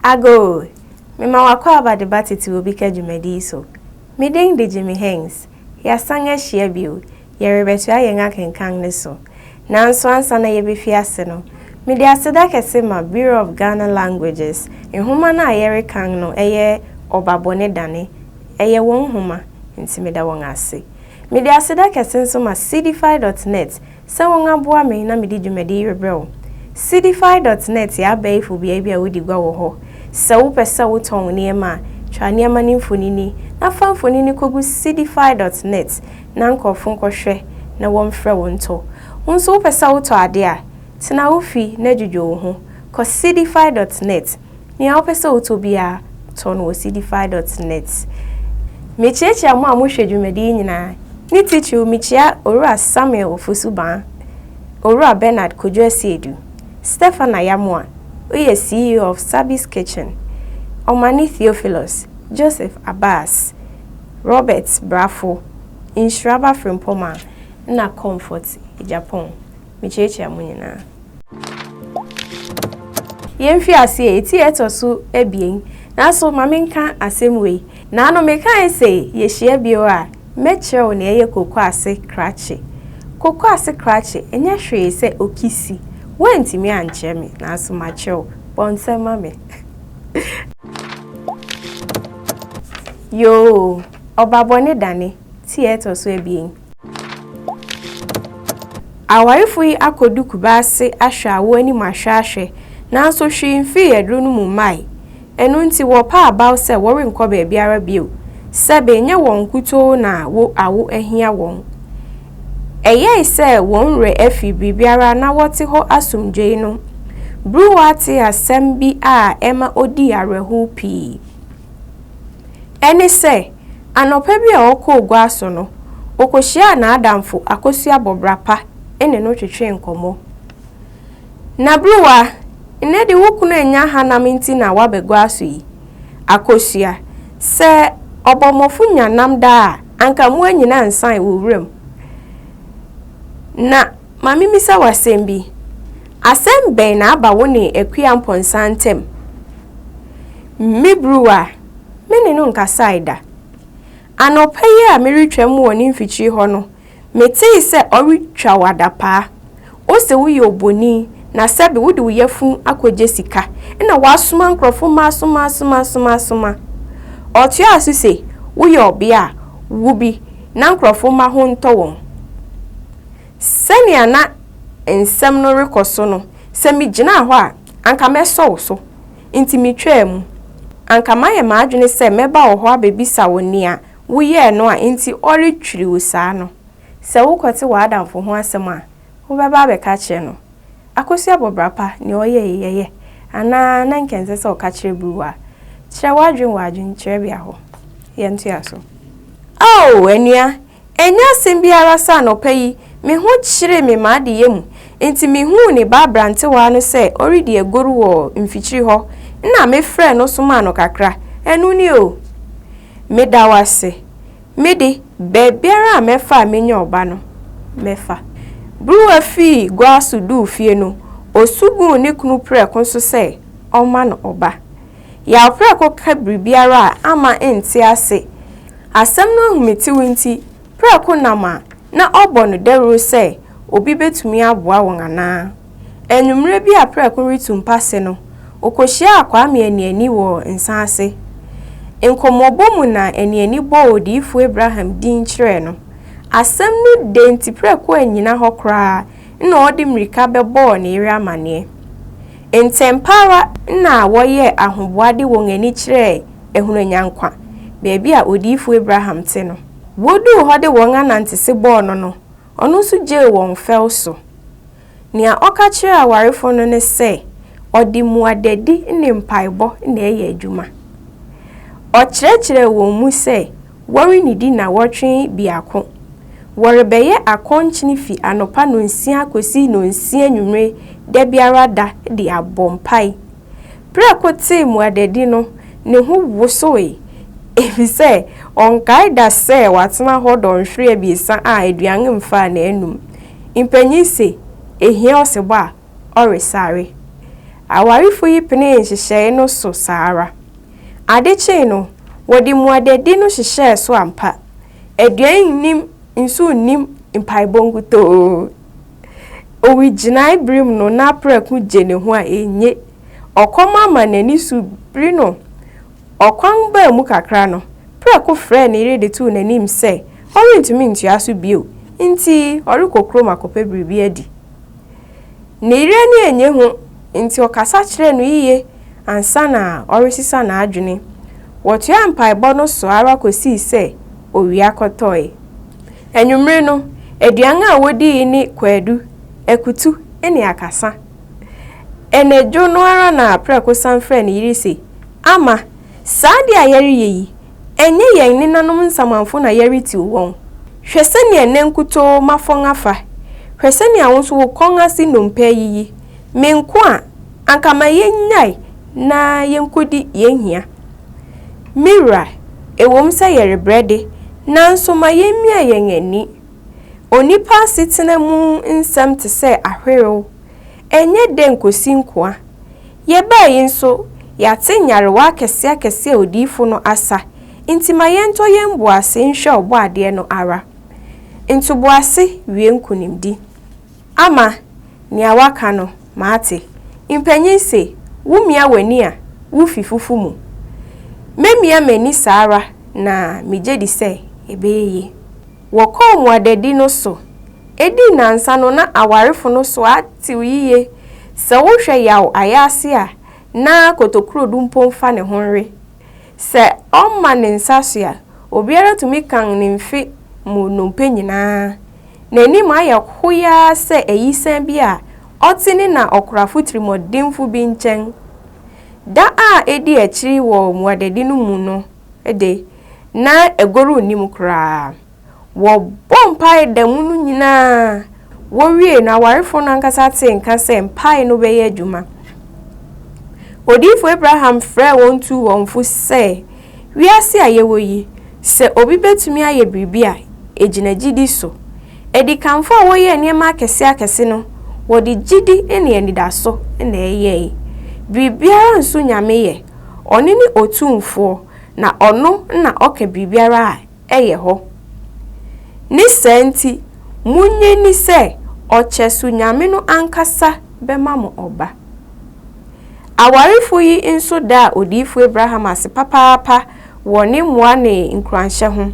Agoo! Mema w'akwaaba de ba Tete Obi Ka dwumadi yi so. Me din de Jimmy Haynes. Yɛasan ahyia bio. Yɛrebɛtoa yɛn akenkan no so. Nanso ansa na yebefi ase no, mede aseda kɛse ma Bureau of Ghana Languages nhoma no a yɛrekan no ɛyɛ Ɔba Bɔne Dane. Ɛyɛ wɔn nhoma, nti meda wɔn ase. Mede aseda kɛse nso ma Seedify dot net sɛ wɔaboa me na mede dwumadi yi rebrɛ wo. Seedify dot net yɛ abɛɛfo beae bi a wodi gua wɔ hɔ. Sɛ wopɛ sɛ wotɔn nneɛma a, twa nneɛma no mfonini na fa mfonini kogu Seedify dot net na nkurɔfo nkɔhwɛ na wɔmfrɛ wo ntɔ. Wo nso wopɛ sɛ wotɔ ade a, tena wo fi na dwudwo wo ho. Kɔ Seedify dot net. Nea wopɛ sɛ wotɔ biara, tɔ no wɔ Seedify dot net. Mekyiakyia mo a mohwɛ dwumadi yi nyinaa. Ne titiriw, mikyia Owura Samuel Ofosu-Baah, Owura Bernard Kojo Asiedu, Stephen Ayamoah, woyɛ CEO of Sabi's Kitchen, Omane Theophilus, Joseph Abbas, Robert Brafo, Nhyiraba Frimpong na Comfort Agyapong. Mekyiakyia mo nyinaa. Yɛmfi ase ɛ, eti a ɛtɔ so abien. Nanso ma menka asɛm wei. Naano mekae sɛ yɛhyia bio a, mɛkyerɛ wo nea ɛyɛ koko ase krakye. Koko ase krakye, ɛnyɛ hwee sɛ okisi. Woantumi ankyerɛ me, nanso makyerɛ wo. Bɔ nsɛm ma me. Yoo, ɔba bɔne dane, ti a ɛtɔ so abien. Awarefo yi akodu Kumasi ahwɛ awo anim ahwɛahwɛ, nanso hwee mfii aduru no mu mmae. Ɛno nti wɔpa abaw sɛ wɔrenkɔ baabiara bio. Sɛbe ɛnyɛ wɔn nkutoo na wo awo ahia wɔn. Ɛyɛe sɛ wɔn werɛ afi biribiara na wɔte hɔ asomdwoe no. Bruwaa tee asɛm bi a ɛma odii awerɛhow pii. Ɛne sɛ, anɔpa bi a ɔkɔɔ gua so no, okohyiaa n'adamfo Akosua Bɔbrapa ne no twetwee nkɔmmɔ. Na Bruwaa, nnɛ de wo kunu annya hanam nti na woaba gua so yi? Akosua, sɛ ɔbɔmmɔfo nya nam daa a, anka mmoa nyinaa nsan wɔ wuram. Na ma mimmisa wo asɛm bi. Asɛm bɛn na aba wo ne Akua Mpɔnsa ntam? Me Bruwaa, me ne no nkasae da. Anɔpa yi a meretwam wɔ ne mfikyiri hɔ no, metee sɛ ɔretwa wo adapaa. Ose woyɛ obonin na sɛbe wode wo yafunu akogye sika na woasoma nkurɔfo ma asoma asoma asoma asoma. Ɔtoaa so se, Woyɛ ɔbea a, wo bi na nkurɔfo mma ho ntɔ wɔn. Sɛnea na nsɛm no rekɔ so no, sɛ migyinaa hɔ a, anka mɛsɔ wo so. Enti mitwaa mu. Anka mayɛ m'adwene sɛ mɛba wo hɔ abebisa wo nea woyɛɛ no a enti ɔretwiri wo saa no. Sɛ wokɔte w'adamfo ho asɛm a, wobɛba abɛka akyerɛ no. Akosua bɔ bra pa, nea ɔyɛe yi, ɛyɛ? Anaa na anka ɛnsɛ sɛ ɔka kyerɛ Bruwa? Kyerɛ w'adwene wɔ adwenkyerɛbea hɔ. Yɛntoa so. Ao, anua, ɛnyɛ asɛm biara sɛ anɔpa yi me ho kyeree me m'adeyɛ mu, enti mihuu ne ba aberantewaa no sɛ ɔredi agoru wɔ mfikyiri hɔ, nna mefrɛɛ no somaa no kakra. Ɛno ni o. Meda wo ase. Me de, baabiara a mɛfa a menya ɔba no, mɛfa. Bruwa fii gua so duu fie no, osu guu ne kunu prɛko so sɛ ɔmma no ɔba. Yaw prɛko ka biribiara a Ama nte ase. Asɛm no ahometew nti, prɛko nam a na ɔbɔ no dawuru sɛ obi betumi aboa wɔn anaa. Anwummere bi a Prɛko retu mpase no, okohyiaa Kwame Aniani wɔ nsa ase. Nkɔmmɔbɔ mu na Aniani bɔɔ odiyifo Abraham din kyerɛɛ no. Asɛm no dɛ nti Prɛko annyina hɔ koraa na ɔde mmirika bɛbɔɔ ne yere amanneɛ. Ntɛmpa ara na wɔyɛɛ ahoboa de wɔn ani kyerɛɛ Ahunanyankwa, baabi a odiyifo Abraham te no. Woduu hɔ de wɔn anantese bɔɔ no no, ɔno nso gyee wɔn fɛw so. Nea ɔka kyerɛɛ awarefo no ne sɛ ɔde mmuadadi ne mpaebɔ na ɛyɛ adwuma. Ɔkyerɛkyerɛɛ wɔn mu sɛ wɔrennidi nnawɔtwe biako. Wɔrebɛyɛ akɔnkyene fi anɔpa nnɔnsia kosi nnɔnsia anwummere da biara da de abɔ mpae. Prɛko tee mmuadadi no, ne ho wosowee, efisɛ ɔnkae da sɛ watena hɔ dɔnhwere abiɛsa a aduan mfaa n'anom. Mpanyin se, ehia ɔsebɔ a, ɔresare. Awarefo yi penee nhyehyɛe no so saa ara. Ade kyee no, wɔde mmuadadi no hyehyɛɛ so ampa. Aduan nnim, nsu nnim, mpaebɔ nkutoo. Owigyinae bere mu no na prɛko gye ne ho a enye. Ɔkɔm ama n'ani so biri no. Ɔkwan baa mu kakra no, prɛko frɛɛ ne yere de too n'anim sɛ ɔrentumi ntoa so bio, nti ɔrekɔ kurom akɔpɛ biribi adi. Ne yere ani annye ho, enti ɔkasa kyerɛɛ no yiye ansa na ɔresesa n'adwene. Wɔtoaa mpaebɔ no so ara kosii sɛ owia kɔtɔe. Anwummere no, aduan a wodii ne kwadu, akutu, ne akasa. Anadwo no ara na Prɛko san frɛɛ ne yere se, Ama, saa ade a yɛreyɛ yi, ɛnyɛ yɛn nenanom nsamanfo na yɛretiw wɔn. Hwɛ sɛnea nnɛ nkutoo mafɔn afa. Hwɛ sɛnea wo nso wo kɔn ase nnompe ayiyi. Me nko a, anka ma yennyae na yenkodi yɛn hia. Me wura, ɛwom sɛ yɛrebrɛ de, nanso ma yemmia yɛn ani. Onipa asetena mu nsɛm te sɛ ahwerew, ɛnyɛ dɛ nkosi nkoa. Yɛbae yi nso, yɛate nyarewa akɛseakɛse a odiyifo no asa, enti ma yɛntɔ yɛn bo ase nhwɛ Ɔbɔadeɛ no ara. Ntoboase wie nkonimdi. Ama, nea woaka no, mate. Mpanyin se, wumia w'ani a, wufi fufu mu. Memia m'ani saa ara na migye di sɛ ɛbɛyɛ yie. Wɔkɔɔ mmuadadi no so. Edii nnansa no, na awarefo no so atew yiye. Sɛ wohwɛ Yaw ayaase a, na kotokurodu mpo mfa ne ho nwe. Sɛ ɔma ne nsa so a, obiara tumi kan ne mfe mu nnompe nyinaa. N'anim ayɛ hoyaa sɛ ayisaa bi a ɔte ne na ɔkorafo tirimɔdenfo bi nkyɛn. Da a edi akyiri wɔ mmuadadi no mu no de, na agoru nnim koraa. Wɔbɔɔ mpae da mu no nyinaa. Wowiei no, awarefo no ankasa tee nka sɛ mpae no bɛyɛ adwuma. Odiyifo Abraham frɛɛ wɔn tuu wɔn fo sɛ, Wiase a yɛwɔ yi, sɛ obi betumi ayɛ biribi a, egyina gyidi so. Adikanfo a wɔyɛɛ nneɛma akɛseakɛse no, wɔde gyidi ne anidaso na ɛyɛe. Biribiara nso Nyame yɛ. Ɔno ne Otumfoɔ, na ɔno na ɔka biribiara a ɛyɛ hɔ. Ne saa nti, munnye nni sɛ ɔkyɛso Nyame no ankasa bɛma mo ɔba. Awarefo yi nso daa odiyifo Abraham ase papaapa wɔ ne mmoa ne nkuranhyɛ ho.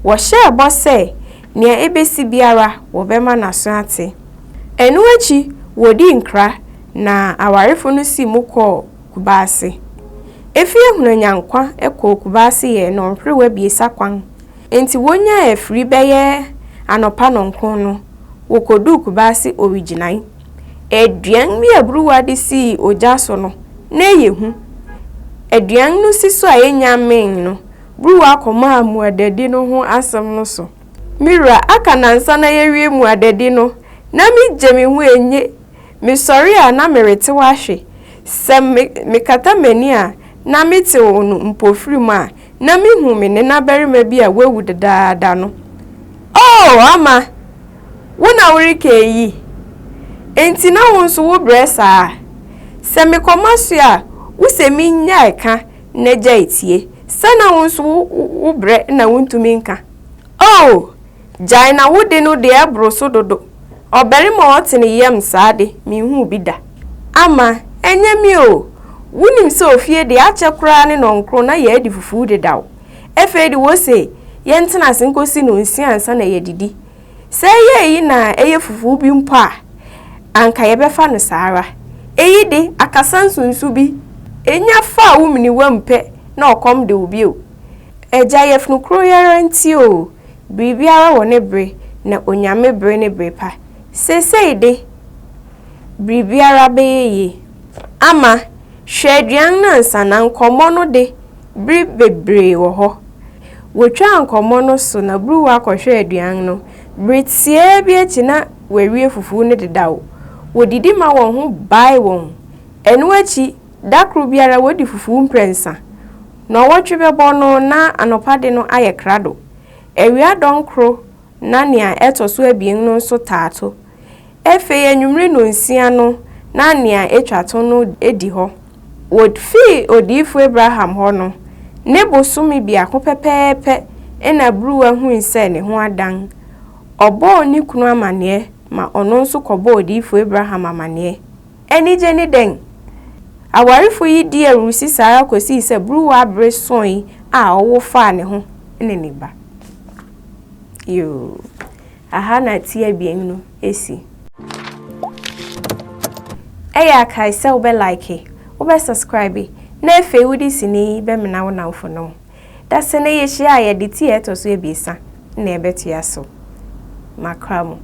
Wɔhyɛɛ bɔ sɛ nea ebesi biara wɔbɛma n'aso ate. Ɛno akyi wodii nkra na awarefo no sii mu kɔɔ Kubase. Efi Ahunanyankwa kɔɔ Kubase yɛ nnɔnhwerew abiɛsa kwan, enti wonyaa afiri bɛyɛ anɔpa nnɔnkron no, wokoduu Kubase owigyinae. Aduan bi a buruwa de sii ogya so no, na ɛyɛ hu. Aduan no si so a ennya mmee no, buruwa kɔmaa mmuadadi no ho asɛm no so. Me wura, aka nnansa na yɛawie mmuadadi no, na migye me ho enye. Mesɔre a, na meretew ahwe. Sɛ mekata m'ani a, na metew no mpofirim a, na mihu me nenabarima bi a wawu dedaada no. Oh, Ama! Wo na woreka eyi? Enti na wo nso wobrɛ saa? Sɛ mekɔ m'asoɛ a, wuse minnyae ka na gyae tie. Sɛ na wo nso wobrɛ na wuntumi nka? Oh! Gyae na wo de no deɛ ɛboro so dodo. Ɔbarima a ɔte ne yam saa de, minhuu bi da. Ama, ɛnyɛ me o! Wunim sɛ ofie deɛ akyɛ koraa ne nnɔnkron na yɛadi fufuw dedaw. Afei de wose yɛntena ase nkosi nnɔnsia ansa na yɛadidi. Sɛ ɛyɛ eyi na ɛyɛ fufuw bi mpo a, anka yɛbɛfa no saa ara. Eyi de, akasa nsunsu bi. Enya faa wo menewam pɛ na ɔkɔm de wo bio. Agya yafunu koro yi ara nti oo, biribiara wɔ ne bere na Onyame bere ne bere pa. Seesei de, biribiara bɛyɛ yie. Ama, hwɛ aduan no ansa na nkɔmmɔ no de, bere bebree wɔ hɔ. Wotwaa nkɔmmɔ no so na Buruwa kɔhwɛɛ aduan no. Bere tiaa bi akyi na wɔawie fufuw no dedaw. Wodidi ma wɔn ho bae wɔn. Ɛno akyi, da koro biara wodi fufuw mprɛnsa. Nnɔnwɔtwe bɛbɔ no na anɔpa de no ayɛ krado. Awia dɔnkoro na nea ɛtɔ so abien no nso taa to. Afei anwummere nnɔnsia no na nea etwa to no di hɔ. Wofii odiyifo Abraham hɔ no, ne bosome biako pɛpɛɛpɛ na Buruwa hui sɛ ne ho adan. Ɔbɔɔ ne kunu amanneɛ ma ɔno nso kɔbɔɔ odiyifo Abraham amanneɛ. Anigye ne dɛn? Awarefo yi dii ahurusi saa ara kosii sɛ Buruwa bere soe a ɔwo faa ne ho ne ne ba. Yoo, aha na ti abien no si. Ɛyɛ a kae sɛ wobɛ like, wobɛ subscribe, na afei wode sini yi bɛmena wo nnamfonom. Dasene yehyia a yɛde ti a ɛtɔ so abiɛsa na ɛbɛtoa so. Makra mo.